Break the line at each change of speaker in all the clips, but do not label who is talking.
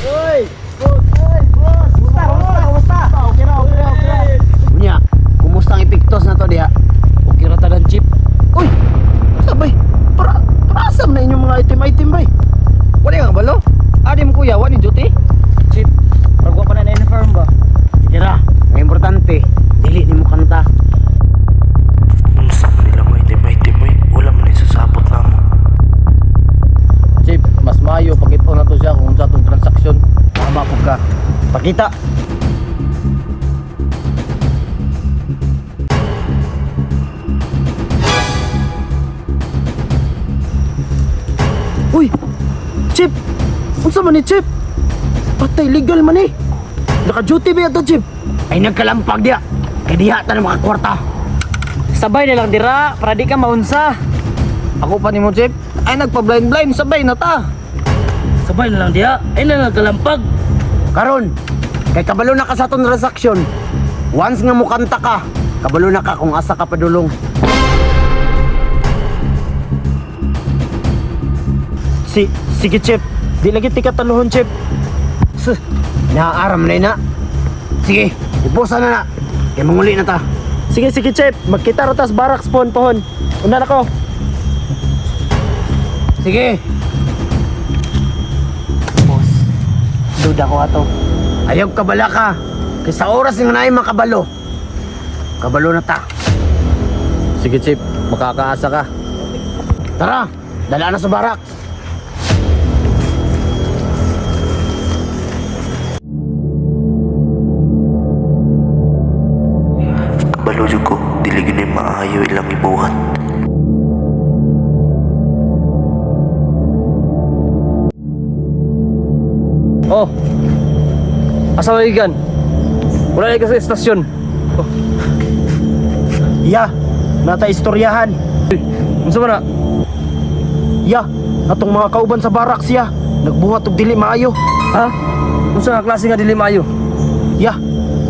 Uy! Boss! Uy! Boss! Kumusta? Kumusta? Kumusta? Okay na, okay na, okay na.
Unya, kumusta ang epektos na to diha?
Okay ra tanan, Chip.
Uy! Sabay, para asam na inyong mga item-item bay.
Wala nga kabalo? Adi mo kuya, wala ni duty?
Chip, pag pa na na-inform ba?
Sige ra, ang importante, dili nimo kanta.
Unsa man nila mga itim-itim oy, wala man isasabot namo.
Chip, mas maayo pakita na to siya kung unsa tong transaksyon.
Tama po ka. Pakita. Uy! Chip! Unsa man ni Chip? Patay legal man eh. Naka-duty ba yata, Chip? Ay nagkalampag diya. Kay diha ta na makakwarta.
Sabay na lang dira, para di ka maunsa.
Ako pa nimo, Chip. Ay nagpa-blind-blind sabay na ta.
Sabay na lang diha, ay na nagkalampag.
Karon, kay kabalo na ka sa atong transaksyon. Once nga mukanta ka, kabalo na ka kung asa ka padulong.
Sige, Chip. Di lagi tika taluhon, Chip.
Naaram na na. Sige, iposa na na. Kay manguli na ta.
Sige, sige, Chip. Magkita ra tas barracks pohon pohon. Una na ko.
Sige.
Boss, duda ko ato.
Ayaw kabala ka. Kay sa oras nga naay makabalo. Kabalo na ta.
Sige, Chip, makakaasa ka.
Tara, dala na sa barracks.
Kabalo jud ko, dili gyud ni maayo ilang ibuhat.
Oh. Asa man igan? Wala ka sa estasyon.
Ya, nata istoryahan.
Unsa man na?
Ya, atong mga kauban sa barracks ya. Nagbuhat og dili maayo.
Ha? Unsa nga klase nga dili maayo?
Ya,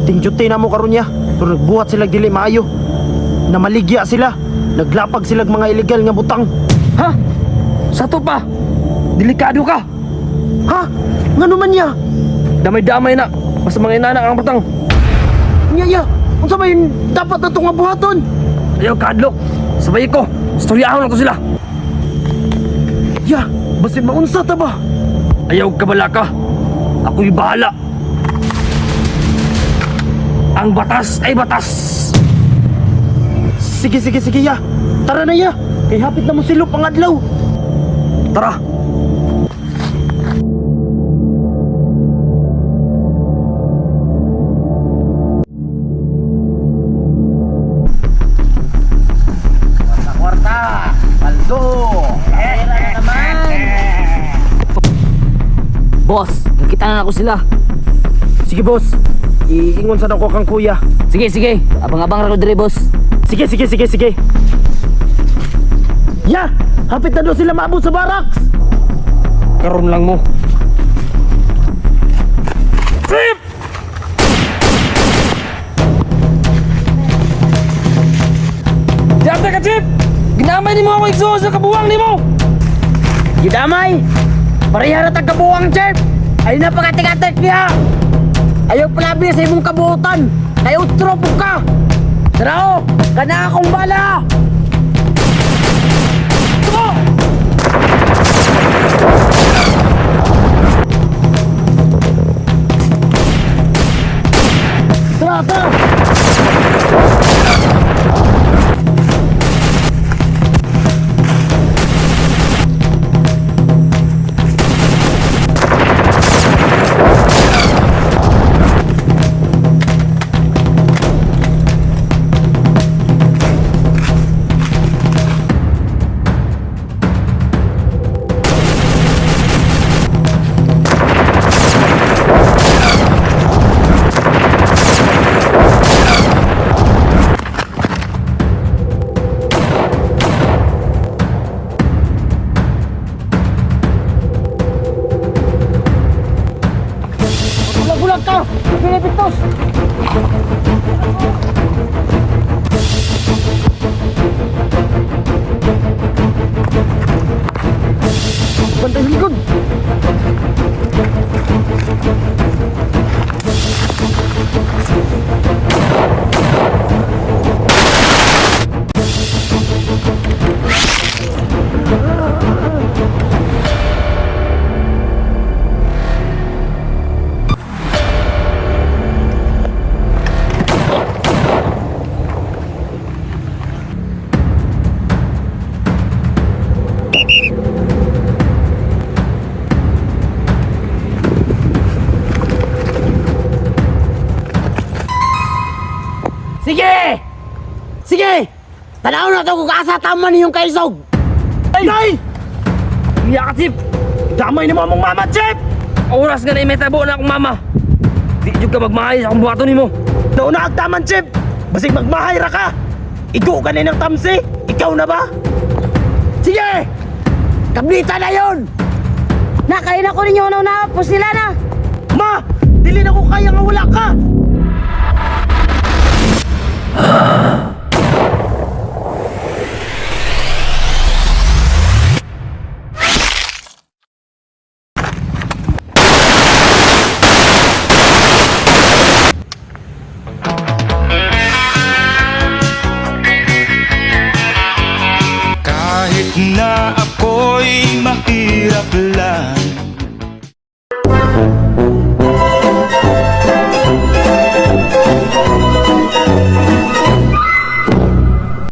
ting duty na mo karon ya. Pero nagbuhat sila dili maayo. Namaligya sila. Naglapag sila mga illegal nga butang.
Ha? Sa to pa. Delikado ka.
Ha? Ngano man ya?
Damay-damay na. Basta mga inana ang butang.
Nya ya, unsa may dapat na nga buhaton?
Ayaw kadlok. Sabay ko. Istoryahon na to sila.
Ya, basin maunsa ta ba?
Ayaw kabala ka. Ako'y bahala. Ang batas ay batas.
Sige, sige, sige ya. Tara na ya. Kay hapit na mo silop ang adlaw.
Tara.
Kwarta, paldo.
Boss, nakita na ako sila.
Sige boss, iingon sa ko kang kuya.
Sige, sige. Abang-abang ra ko dire, boss.
Sige, sige, sige, sige. Ya, hapit na daw sila maabot sa barracks.
Karon lang mo. Trip! Diyan ka, Chip! Ginamay nimo ako igsuon sa kabuwang nimo!
Gidamay! Pareha na tag kabuwang, Chip! Ay napakatik-atik niya! Ayaw palabi sa imong kabuotan! Kay utro po ka! Tara o! Kana akong bala!
Tara, tara.
Bulag-bulag ka! Pinipintos!
Bantay sa likod.
Sige! Sige! Tanaw na to kung asa tama niyong kaisog!
Ay! Nay!
Iya ka, Chip!
Damay nimo among mama, Chip!
Oras nga na may tabo na akong mama. Di jud ka magmahay sa akong buhaton nimo.
Nauna ang taman, Chip! Basig magmahay ra ka! Igo ka na ng tamsi! Ikaw na ba?
Sige! Kablita na yun!
Nakain ako ninyo na una, sila na.
Ma! Dili na ko kaya nga wala ka!